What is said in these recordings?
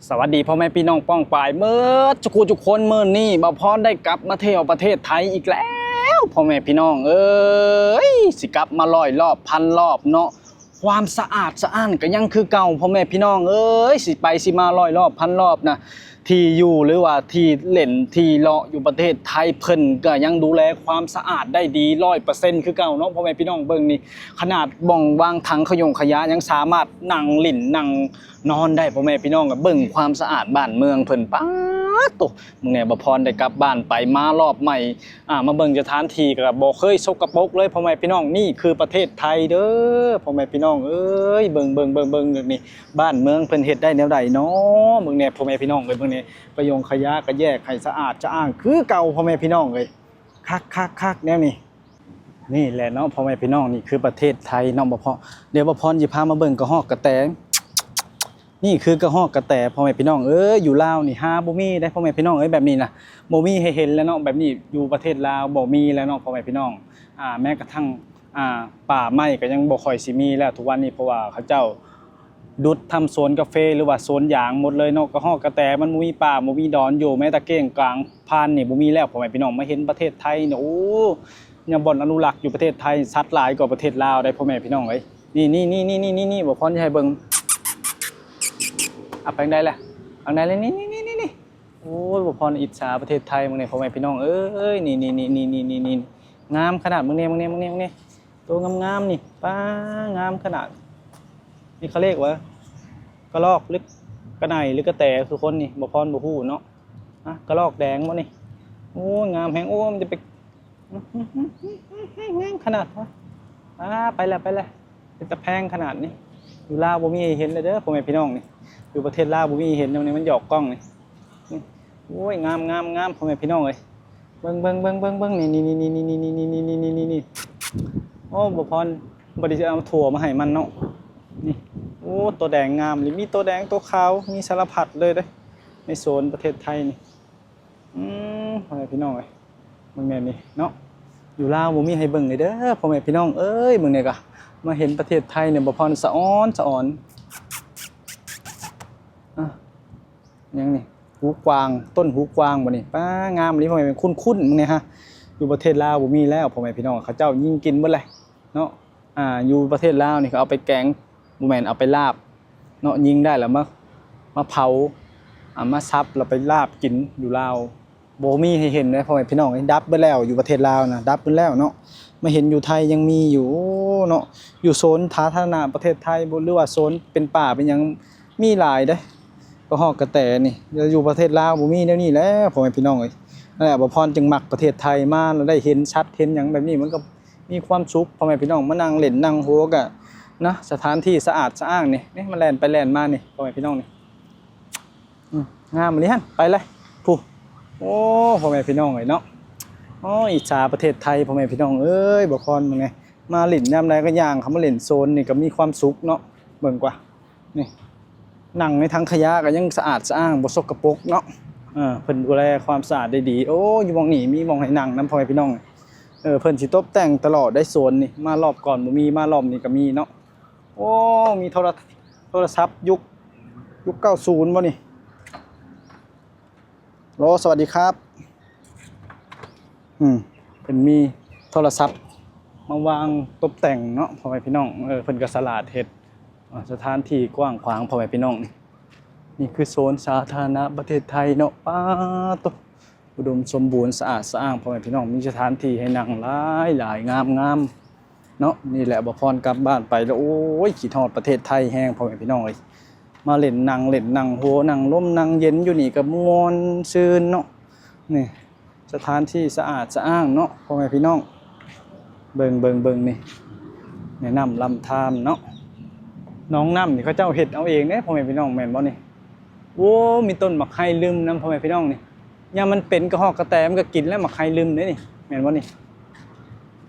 ສະຫວັດດີພໍ່ແມ່ພີ່ນ້ອງປ້ອງປາຍເໝິດທຸກຜູ້ທຸກຄົນ. ມື້ນີ້ບ່າວພອນໄດ້ກັບມາທ່ຽວປະເທດໄທອີກແລ້ວ ພໍ່ແມ່ພີ່ນ້ອງເອີຍ, ຊິກັບມາຮ້ອຍລອບພັນລອບເນາະ. ຄວາມສະອາດສະອ້ານກໍຍັງຄືເກົ່າ ພໍ່ແມ່ພີ່ນ້ອງເອີຍ, ຊິໄປຊິມາຮ້ອຍລອບພັນລອບນະ, ທີ່ຢູ່ ຫຼືວ່າທີ່ຫຼິ້ນທີ່ເລາະຢູ່ປະເທດໄທ ເພິ່ນກໍຍັງດູແລຄວາມສະອາດໄດ້ດີຮ້ອຍເປີເຊັນຄືເກົ່າເນາະ. ພໍ່ແມ່ພີ່ນ້ອງເບິ່ງນີ້, ຂະໜາດບ່ອນວາງຖັງຂະຫຍົງຂະຫຍະຍັງສາມາດນັ່ງຫຼິ້ນນັ່ງ ນອນໄດ້ ພໍ່ແມ່ພີ່ນ້ອງ. ເບິ່ງຄວາມສະອາດບ້ານເມືອງເພິ່ນ ປາດໂຕ. ມື້ນີ້ບ່າວພອນໄດ້ກັບບ້ານໄປມາລອບໃໝ່ ອາ ມາເບິ່ງສະຖານທີ່ກໍບໍ່ເຄີຍສົກກະປົກເລີຍ ພໍ່ແມ່ພີ່ນ້ອງ. ນີ້ຄືປະເທດໄທເດີ ພໍ່ແມ່ພີ່ນ້ອງເອີຍ. ເບິ່ງ ເບິ່ງ ເບິ່ງ ເບິ່ງນີ້ ບ້ານເມືອງເພິ່ນເຮັດໄດ້ແນວໃດເນາະ. ເບິ່ງແດ່ ພໍ່ແມ່ພີ່ນ້ອງເອີຍ, ເບິ່ງນີ້ ຂະຫຍົງຂະຫຍະກໍແຍກໃຫ້ສະອາດສະອ້ານຄືເກົ່າ ພໍ່ແມ່ພີ່ນ້ອງເອີຍ. ຄັກໆໆ ແນວນີ້. ນີ້ແຫຼະເນາະ ພໍ່ແມ່ພີ່ນ້ອງ, ນີ້ຄືປະເທດໄທເນາະ. ບ່າວພອນ ດຽວບ່າວພອນຊິພາມາເບິ່ງກະຮອກກະແຕ. ນີ້ຄືກະຮອກກະແຕ ພໍ່ແມ່ພີ່ນ້ອງເອີຍ. ຢູ່ລາວນີ້ຫາບໍ່ມີເດ້ ພໍ່ແມ່ພີ່ນ້ອງເອີຍ, ແບບນີ້ນະ ບໍ່ມີໃຫ້ເຫັນແລ້ວເນາະ. ແບບນີ້ຢູ່ປະເທດລາວບໍ່ມີແລ້ວເນາະ ພໍ່ແມ່ພີ່ນ້ອງ. ອາ ແມ້ກະທັ່ງ ອາ ປ່າໄມ້ກໍຍັງບໍ່ຄ່ອຍຊິມີແລ້ວທຸກວັນນີ້, ເພາະວ່າເຂົາເຈົ້າ ດຸດທຳສວນກາເຟ ຫຼືວ່າສວນຢາງໝົດເລີຍເນາະ. ກະຮອກກະແຕມັນບໍ່ມີປ່າບໍ່ມີດອນຢູ່, ແມ້ແຕ່ເກ້ງກາງພານນີ້ບໍ່ມີແລ້ວ ພໍ່ແມ່ພີ່ນ້ອອງ. ມາເຫັນປະເທດໄທນີ້ ໂອ້ ຍັງບ່ອນອະນຸລັກຢູ່ປະເທດໄທ ສັດຫຼາຍກວ່າປະເທດລາວໄດ໋ ພໍ່ແມ່ພີ່ນ້ອງເອີຍ. ນີ້ໆໆໆໆ ບ່າວພອນຊິໃຫ້ເບິ່ງ. ອາ ໄປທາງໃດລະ? ທາງໃດລະ? ນີ້ໆໆໆ ໂອ້ຍ ບ່າວພອນອິດສາປະເທດໄທເບິ່ງແດ່ ພໍ່ແມ່ພີ່ນ້ອງເອີຍ. ນີ້ໆໆໆໆ ງາມຂະໜາດ. ເບິ່ງແດ່ ເບິ່ງແດ່ ເບິ່ງແດ່ ເບິ່ງແດ່. ໂຕງາມໆນີ້ ປ້າ ງາມຂະໜາດ. ນີ້ເຂົາເອີ້ນວ່າກະລອກ ຫຼື ກະໄນ ຫຼື ກະແຕ ທຸກຄົນ. ນີ້ບ່າວພອນບໍ່ຮູ້ເນາະ. ຮະ ກະລອກແດງບໍ່ນີ້? ໂອ້ຍ ງາມແຮງ. ໂອ້ຍ ມັນຈະໄປ ງາມຂະໜາດ. ອາ ໄປແລ້ວ ໄປແລ້ວ. ເປັນຕາແພງຂະໜາດນີ້ ຢູ່ລາວບໍ່ມີໃຫ້ເຫັນເລີຍເດີ ພໍ່ແມ່ພີ່ນ້ອງ. ນີ້ຢູ່ປະເທດລາວບໍ່ມີໃຫ້ເຫັນ. ນີ້ມັນຫຍອກກ້ອງນີ້. ນີ້ ໂອ້ຍ ງາມໆໆ ພໍ່ແມ່ພີ່ນ້ອງເອີຍ. ເບິ່ງໆໆໆໆ ນີ້ໆໆໆ ນີ້ໆໆໆ ນີ້ໆໆໆ ນີ້ໆໆ ນີ້ ໂອ້ ບ່າວພອນບໍ່ໄດ້ເອົາຖົ່ວມາໃຫ້ມັນເນາະ. ນີ້ ໂອ້ ໂຕແດງງາມອີ່ຫຼີ ມີໂຕແດງໂຕຂາວ ມີສາລະພັດເລີຍເດ້ ໃນໂຊນປະເທດໄທນີ້. ອືມ ພໍ່ແມ່ພີ່ນ້ອງເອີຍ ເບິ່ງແນວນີ້ເນາະ. ຢູ່ລາວບໍ່ມີໃຫ້ເບິ່ງເລີຍເດີ ພໍ່ແມ່ພີ່ນ້ອງເອີຍ. ເບິ່ງແນວກະ ມາເຫັນປະເທດໄທນີ້ ບ່າວພອນສະອອນສະອອນ. ອາ ຫຍັງນີ້ ຫູກວາງ ຕົ້ນຫູກວາງບໍ່ນີ້? ປ້າ ງາມອີ່ຫຼີ ພໍ່ແມ່. ຄຸ້ນໆ ມື້ນີ້ຮະ ຢູ່ປະເທດລາວບໍ່ມີແລ້ວ ພໍ່ແມ່ພີ່ນ້ອງ. ເຂົາເຈົ້າຍິງກິນເບິດແຫຼະເນາະ. ອາ ຢູ່ປະເທດລາວນີ້ ເຂົາເອົາໄປແກງ ບໍ່ແມ່ນ ເອົາໄປລາບເນາະ. ຍິງໄດ້ແລ້ວມາ ມາເຜົາ ອາ ມາສັບ ແລ້ວໄປລາບກິນ. ຢູ່ລາວບໍ່ມີໃຫ້ເຫັນເດ້ ພໍ່ແມ່ພີ່ນ້ອງ. ດັບເບິດແລ້ວ ຢູ່ປະເທດລາວນະ ດັບເບິດແລ້ວເນາະ. ມາເຫັນຢູ່ໄທຍັງມີຢູ່ເນາະ. ຢູ່ໂຊນສາທາລະນະປະເທດໄທ ຫຼືວ່າໂຊນເປັນປ່າເປັນຫຍັງ ມີຫຼາຍເດ້ ກະຮອກກະແຕນີ້. ຢູ່ປະເທດລາວບໍ່ມີແນວນີ້ແຫຼະ ພໍ່ແມ່ພີ່ນ້ອງເອີຍ. ນັ້ນແຫຼະ ບ່າວພອນຈຶ່ງມັກປະເທດໄທ. ມາແລ້ວໄດ້ເຫັນສັດເຫັນຫຍັງແບບນີ້ ມັນກໍມີຄວາມສຸກ ພໍ່ແມ່ພີ່ນ້ອງ. ມານັ່ງຫຼິ້ນນັ່ງຫົວກະນະ ສະຖານທີ່ສະອາດສະອ້າງນີ້ ນີ້ ມາແລ່ນໄປແລ່ນມານີ້ ພໍ່ແມ່ພີ່ນ້ອງນີ້. ອືມ ງາມອີ່ຫຼີຫັ້ນ. ໄປເລີຍ ຜູ້ ໂອ້ ພໍ່ແມ່ພີ່ນ້ອງເອີຍເນາະ. ໂອ້ຍ ອິດສາປະເທດໄທ ພໍ່ແມ່ພີ່ນ້ອງເອີຍ. ບ່າວພອນເບິ່ງແດ່ ມາຫຼິ້ນຍາມໃດກໍຍ່າງເຂົ້າມາຫຼິ້ນໂຊນນີ້ກໍມີຄວາມສຸກເນາະ. ເບິ່ງກວ່າ ນີ້ ນັ່ງໃນຖັງຂະຫຍະກໍຍັງສະອາດສະອ້າງ ບໍ່ສົກກະປົກເນາະ. ເອີ ເພິ່ນດູແລຄວາມສະອາດໄດ້ດີ. ໂອ້ ຢູ່ໝ່ອງນີ້ມີໝ່ອງໃຫ້ນັ່ງນຳ ພໍ່ແມ່ພີ່ນ້ອງ. ເອີ ເພິ່ນຊິຕົບແຕ່ງຕະຫຼອດໄດ໋ໂຊນນີ້. ມາລອບກ່ອນບໍ່ມີ ມາລອບນີ້ກໍມີເນາະ. ໂອ້ ມີໂທລະ ໂທລະສັບຍຸກ ຍຸກເກົ້າສິບບໍ່ນີ້? ໂລ ສະຫວັດດີຄັບ. ອືມ ເພິ່ນມີໂທລະສັບມາວາງຕົບແຕ່ງເນາະ ພໍ່ແມ່ພີ່ນ້ອງ. ເອີ ເພິ່ນກໍສະຫຼາດເຮັດ ອາ ສະຖານທີ່ກວ້າງຂວາງ ພໍ່ແມ່ພີ່ນ້ອງ. ນີ້ ນີ້ຄືໂຊນສາທາລະນະປະເທດໄທເນາະ. ປາດໂຕ ອຸດົມສົມບູນ ສະອາດສະອ້າງ ພໍ່ແມ່ພີ່ນ້ອງ. ມີສະຖານທີ່ໃຫ້ນັ່ງຫຼາຍໆ ງາມໆ ເນາະ. ນີ້ແຫຼະ ບ່າວພອນກັບບ້ານໄປແລ້ວ ໂອ້ຍ ຄິດຮອດປະເທດໄທແຮງ ພໍ່ແມ່ພີ່ນ້ອງເອີຍ. ມາຫຼິ້ນ ນັ່ງຫຼິ້ນ ນັ່ງຫົວ ນັ່ງລົມ ນັ່ງເຢັນຢູ່ນີ້ກໍມ່ວນຊື່ນເນາະ. ນີ້ ສະຖານທີ່ສະອາດສະອ້າງເນາະ ພໍ່ແມ່ພີ່ນ້ອງ. ເບິ່ງ ເບິ່ງ ເບິ່ງນີ້ ແມ່ນ້ຳລຳທານເນາະ. ໜອງນ້ຳນີ້ເຂົາເຈົ້າເຮັດເອົາເອງເດ້ ພໍ່ແມ່ພີ່ນ້ອງ ແມ່ນບໍ່ນີ້? ໂອ້ ມີຕົ້ນໝາກໄຮລຶມນຳ ພໍ່ແມ່ພີ່ນ້ອງນີ້. ຍາມມັນເປັນກະຮອກກະແຕ ມັນກໍກິນແລ້ວ ໝາກໄຮລຶມເດ້ນີ້ ແມ່ນບໍ່ນີ້?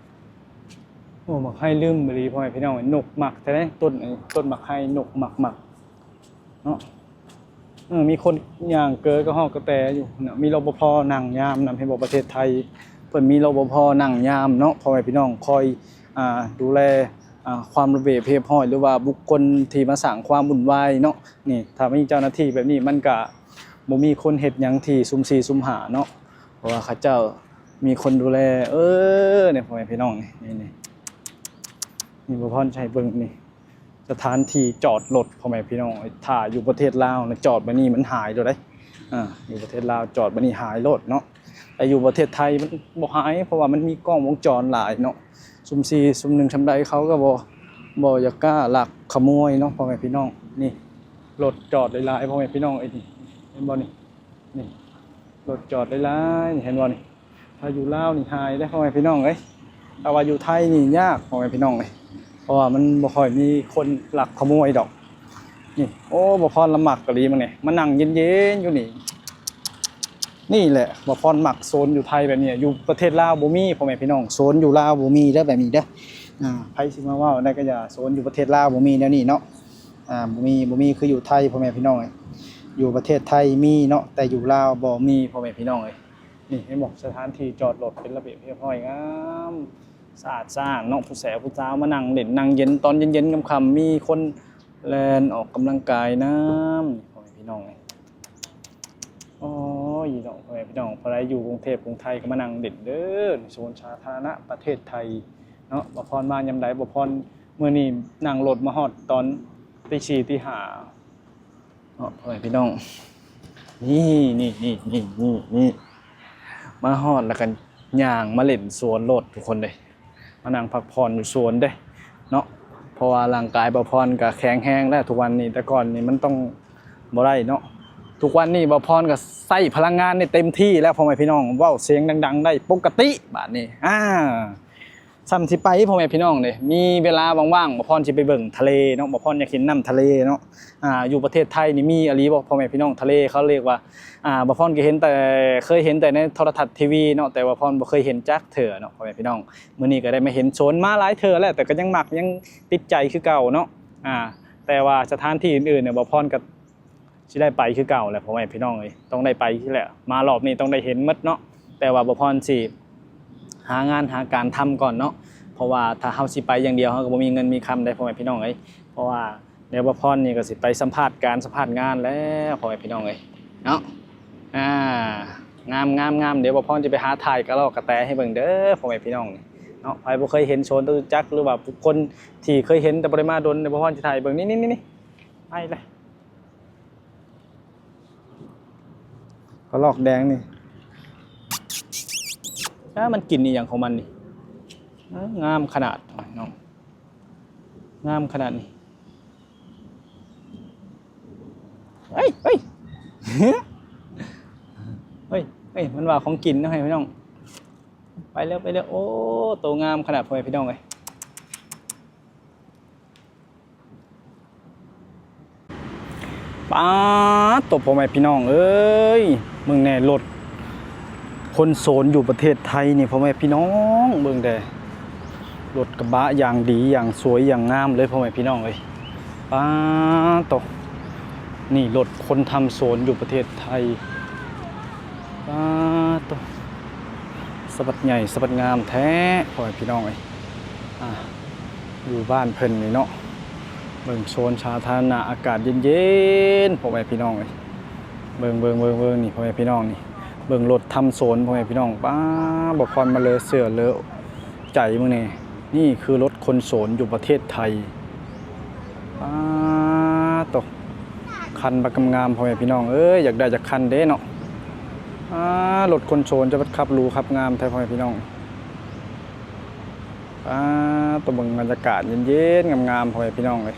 ໂອ້ ໝາກໄຮລຶມອີ່ຫຼີ ພໍ່ແມ່ພີ່ນ້ອງ. ນົກມັກແທ້ເດ້ ຕົ້ນ ຕົ້ນໝາກໄຮ ນົກມັກ ມັກເນາະ. ເອີ ມີຄົນຍ່າງເກີກະຮອກກະແຕຢູ່ເນາະ. ມີ ລປພ ນັ່ງຍາມນຳ ເຫັນບໍ່? ປະເທດໄທເພິ່ນມີ ລປພ ນັ່ງຍາມເນາະ ພໍ່ແມ່ພີ່ນ້ອງ. ຄອຍ ອ່າ ດູແລ ອ່າ ຄວາມລະບຽບຮຽບຮ້ອຍ ຫຼືວ່າບຸກຄົນທີ່ມາສ້າງຄວາມວຸ່ນວາຍເນາະ. ນີ້ ຖ້າມີເຈົ້າໜ້າທີ່ແບບນີ້ ມັນກະບໍ່ມີຄົນເຮັດຫຍັງທີ່ສຸ່ມສີ່ສຸ່ມຫ້າເນາະ ເພາະວ່າເຂົາເຈົ້າມີຄົນດູແລ. ເອີ ນີ້ ພໍ່ແມ່ພີ່ນ້ອງ ນີ້ ນີ້ ນີ້ ນີ້ ບໍ່ພອນໃຫ້ເບິ່ງນີ້ ສະຖານທີ່ຈອດລົດ ພໍ່ແມ່ພີ່ນ້ອງ. ຖ້າຢູ່ປະເທດລາວນະ ຈອດບາດນີ້ມັນຫາຍໂລດເດ້. ອ່າ ຢູ່ປະເທດລາວຈອດບາດນີ້ຫາຍໂລດເນາະ ແຕ່ຢູ່ປະເທດໄທມັນບໍ່ຫາຍ ເພາະວ່າມັນມີກ້ອງວົງຈອນຫຼາຍເນາະ. ສຸ່ມສີ່ສຸ່ມໜຶ່ງຊ່ຳໃດ ເຂົາກໍບໍ່ ບໍ່ຢາກກ້າລັກຂະໂມຍເນາະ ພໍ່ແມ່ພີ່ນ້ອງ. ນີ້ ລົດຈອດຫຼາຍໆ ພໍ່ແມ່ພີ່ນ້ອງເອີຍ. ນີ້ ເຫັນບໍ່ນີ້? ນີ້ ລົດຈອດຫຼາຍໆ ນີ້ ເຫັນບໍ່ນີ້? ຖ້າຢູ່ລາວນີ້ຫາຍເດ້ ພໍ່ແມ່ພີ່ນ້ອງເອີຍ. ແຕ່ວ່າຢູ່ໄທນີ້ຍາກ ພໍ່ແມ່ພີ່ນ້ອງເອີຍ ເພາະວ່າມັນບໍ່ຄ່ອຍມີຄົນລັກຂະໂມຍດອກ. ນີ້ ໂອ້ ບ່າວພອນລະມັກອີ່ຫຼີ ມື້ນີ້ມານັ່ງເຢັນໆຢູ່ນີ້. ນີ້ແຫຼະ ບ່າວພອນມັກໂຊນຢູ່ໄທແບບນີ້. ຢູ່ປະເທດລາວບໍ່ມີ ພໍ່ແມ່ພີ່ນ້ອງ ໂຊນຢູ່ລາວບໍ່ມີເດີ ແບບນີ້ເດີ. ອ່າ ໃຜຊິມາເວົ້າໄດ້ກໍຢ່າ ໂຊນຢູ່ປະເທດລາວບໍ່ມີແນວນີ້ເນາະ. ອ່າ ບໍ່ມີ ບໍ່ມີຄືຢູ່ໄທ ພໍ່ແມ່ພີ່ນ້ອງເອີຍ. ຢູ່ປະເທດໄທມີເນາະ ແຕ່ຢູ່ລາວບໍ່ມີ ພໍ່ແມ່ພີ່ນ້ອງເອີຍ. ນີ້ ເຫັນບໍ່? ສະຖານທີ່ຈອດລົດເປັນລະບຽບຮຽບຮ້ອຍ ງາມສະອາດສະອ້ານເນາະ. ຜູ້ແສຜູ້ສາວມານັ່ງຫຼິ້ນນັ່ງເຢັນ ຕອນເຢັນໆຄ່ຳໆ ມີຄົນແລ່ນອອກກຳລັງກາຍນຳ ພໍ່ແມ່ພີ່ນ້ອງເອີຍ. ໂອ້ຍເນາະ ພໍ່ແມ່ພີ່ນ້ອງ ຜູ້ໃດຢູ່ກຸງເທບກຸງໄທກໍມານັ່ງຫຼິ້ນເດີ ໃນສວນສາທາລະນະປະເທດໄທເນາະ. ບ່າວພອນມາຍາມໃດ? ບ່າວພອນມື້ນີ້ນັ່ງລົດມາຮອດຕອນຕີສີ່ຕີຫ້າ ເນາະ ພໍ່ແມ່ພີ່ນ້ອງ. ນີ້ ນີ້ ນີ້ ນີ້ ນີ້ ນີ້ ມາຮອດແລ້ວກໍຍ່າງມາຫຼິ້ນສວນໂລດທຸກຄົນເດ້ ມານັ່ງພັກຜ່ອນຢູ່ສວນເດ້ເນາະ. ເພາະວ່າຮ່າງກາຍບ່າວພອນກໍແຂງແຮງແລ້ວທຸກວັນນີ້ ແຕ່ກ່ອນນີ້ມັນຕ້ອງບໍ່ໄດ້ເນາະ. ທຸກວັນນີ້ບ່າວພອນກໍໃຊ້ພະລັງງານນີ້ເຕັມທີ່ແລ້ວ ພໍ່ແມ່ພີ່ນ້ອງ ເວົ້າສຽງດັງໆໄດ້ປົກກະຕິບາດນີ້. ອ່າ ຊ່ຳຊິໄປ ພໍ່ແມ່ພີ່ນ້ອງເດ້ ມີເວລາວ່າງໆ ບ່າວພອນຊິໄປເບິ່ງທະເລເນາະ. ບ່າວພອນຢາກເຫັນນ້ຳທະເລເນາະ. ອ່າ ຢູ່ປະເທດໄທນີ້ມີອີ່ຫຼີບໍ່ ພໍ່ແມ່ພີ່ນ້ອງ? ທະເລເຂົາເອີ້ນວ່າ ອ່າ ບ່າວພອນກໍເຫັນແຕ່ ເຄີຍເຫັນແຕ່ໃນໂທລະທັດ ທີວີເນາະ ແຕ່ບ່າວພອນບໍ່ເຄີຍເຫັນຈັກເທື່ອເນາະ ພໍ່ແມ່ພີ່ນ້ອງ. ມື້ນີ້ກໍໄດ້ມາເຫັນໂຊນ ມາຫຼາຍເທື່ອແລ້ວ ແຕ່ກໍຍັງມັກ ຍັງຕິດໃຈຄືເກົ່າເນາະ. ອ່າ ແຕ່ວ່າສະຖານທີ່ອື່ນໆນີ້ ບ່າວພອນກໍ ຊິໄດ້ໄປຄືເກົ່າແຫຼະ ພໍ່ແມ່ພີ່ນ້ອງເອີຍ ຕ້ອງໄດ້ໄປແຫຼະ. ມາລອບນີ້ຕ້ອງໄດ້ເຫັນໝົດເນາະ. ແຕ່ວ່າບ່າວພອນຊິຫາງານຫາການທຳກ່ອນເນາະ ເພາະວ່າຖ້າເຮົາຊິໄປຢ່າງດຽວ ເຮົາກໍບໍ່ມີເງິນມີຄຳໄດ໋ ພໍ່ແມ່ພີ່ນ້ອງເອີຍ. ເພາະວ່າດຽວບ່າວພອນນີ້ກໍຊິໄປສຳພາດການສຳພາດງານແລ້ວ ພໍ່ແມ່ພີ່ນ້ອງເອີຍເນາະ. ອ່າ ງາມໆໆ ດຽວບ່າວພອນຊິໄປຫາຖ່າຍກະລອກກະແຕໃຫ້ເບິ່ງເດີ ພໍ່ແມ່ພີ່ນ້ອງເນາະ. ໃຜບໍ່ເຄີຍເຫັນສວນຈະຕຸຈັກ ຫຼືວ່າບຸກຄົນທີ່ເຄີຍເຫັນແຕ່ບໍ່ໄດ້ມາດົນ ດຽວບ່າວພອນຊິຖ່າຍໃຫ້ເບິ່ງ. ນີ້ໆໆ ໄປເລີຍ ກະລອກແດງນີ້ ອ້າ ມັນກິນອີ່ຫຍັງຂອງມັນນີ້? ເອີ ງາມຂະໜາດເນາະ ງາມຂະໜາດນີ້. ເອີຍ ເອີຍ ເອີຍ ເອີຍ ມັນວ່າຂອງກິນເນາະ ພີ່ນ້ອງ. ໄປແລ້ວ ໄປແລ້ວ ໂອ້ ໂຕງາມຂະໜາດ ພໍ່ແມ່ພີ່ນ້ອງເອີຍ. ປາດໂທ້ ພໍ່ແມ່ພີ່ນ້ອງເອີຍ ເບິ່ງແດ່ ລົດຂົນໂສນຢູ່ປະເທດໄທນີ້ ພໍ່ແມ່ພີ່ນ້ອງ ເບິ່ງແດ່ ລົດກະບະຢ່າງດີ ຢ່າງສວຍ ຢ່າງງາມເລີຍ ພໍ່ແມ່ພີ່ນ້ອງເອີຍ. ປາດໂທ້ ນີ້ລົດຂົນທຳໂສນຢູ່ປະເທດໄທ. ປາດໂທ້ ສະບັດໃຫຍ່ສະບັດງາມແທ້ ພໍ່ແມ່ພີ່ນ້ອງເອີຍ. ອ່າ ຢູ່ບ້ານເພິ່ນນີ້ເນາະ ເບິ່ງໂຊນສາທາລະນະ ອາກາດເຢັນໆ ພໍ່ແມ່ພີ່ນ້ອງເອີຍ. ເບິ່ງ ເບິ່ງ ເບິ່ງ ເບິ່ງນີ້ ພໍ່ແມ່ພີ່ນ້ອງນີ້ ເບິ່ງລົດທຳໂສນ ພໍ່ແມ່ພີ່ນ້ອງ. ປາດ ບໍ່ຄອນມາເລີເສືອເລີໃຈມື້ນີ້. ນີ້ຄືລົດຂົນໂສນຢູ່ປະເທດໄທ. ປາດໂທ້ ຄັນບັກງາມໆ ພໍ່ແມ່ພີ່ນ້ອງເອີຍ ຢາກໄດ້ຈັກຄັນເດ້ເນາະ. ອາ ລົດຂົນໂສນຈະບັດຂັບຫຼູຂັບງາມແທ້ ພໍ່ແມ່ພີ່ນ້ອງ. ອາ ໂຕ ເບິ່ງບັນຍາກາດເຢັນໆ ງາມໆ ພໍ່ແມ່ພີ່ນ້ອງເອີຍ.